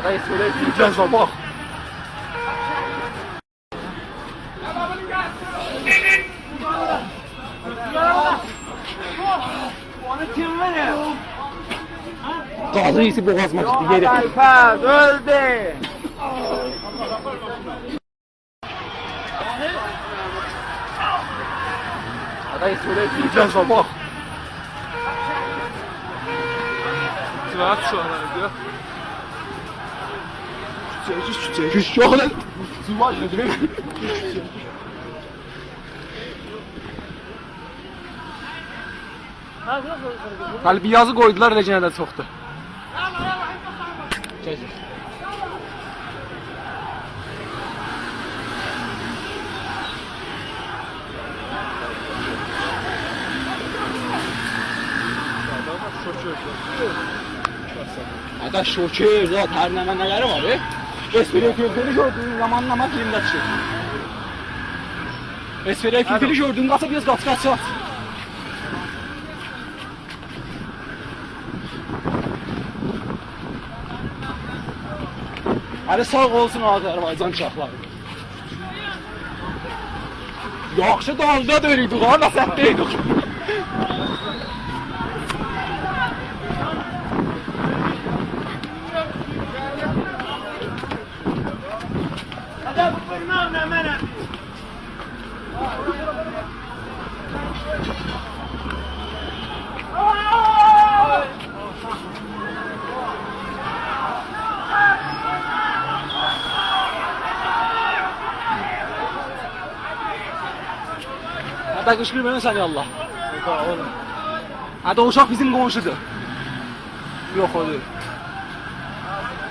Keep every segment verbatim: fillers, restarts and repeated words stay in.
ائ، سؤیله، گؤره‌جکسن، باخ. گازی ایسی بوغازیما گئتدی، یئری. ابوالفضل، اؤلدو. آدام سؤیله، گؤره‌جکسن، باخ. جواب سؤال یا. کوچه، کوچه، کوچه. یوخ، لان. سو وار، گؤزومه. هله بیر یازی قویدولار، ائله یئنه ده چوخدور. گل. آدام شوکر، زاد، هر نمنه‌لری وار، ائ. اسپری فیلفیلی گؤردون، یامان نمنه فیلمده چیخیر. اسپری فیلفیلی گؤردون، قاچ، بیر آز قاچ، قاچ، قاچ. هله ساغ اولسون آذربایجان اوشاقلاری. یاخشی دالدا دؤنوردوک ها، نصیب دئییردیک. هده قیشقیرمایین سن، یاللاه. هده او اوشاق بیزیم قونشودور. یوخ، او دئییل.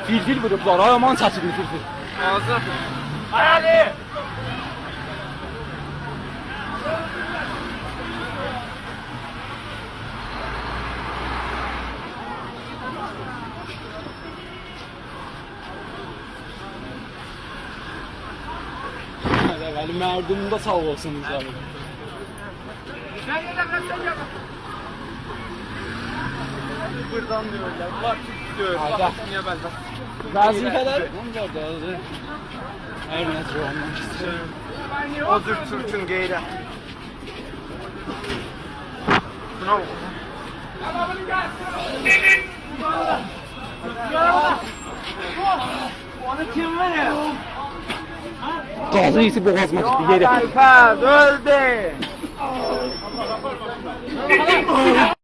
فیلفیل ووروبلار، آی، یامان چکیلدی فیلفیل. آغزینا. هله، هله، مردم ده ساغ اولسون، بیزه. بورادان دئییرلر، بونلار تورک دئییل. هده. باخ، نییه بللی؟ وظیفه‌لر اونلار دا، هر نه جور اونلار. او جور تورکون غیرتی. بونا باخ. اونو کیم وئریر؟ گازی ایسی بوغازیما گئتدی، یئری. ابوالفضل، اؤلدو.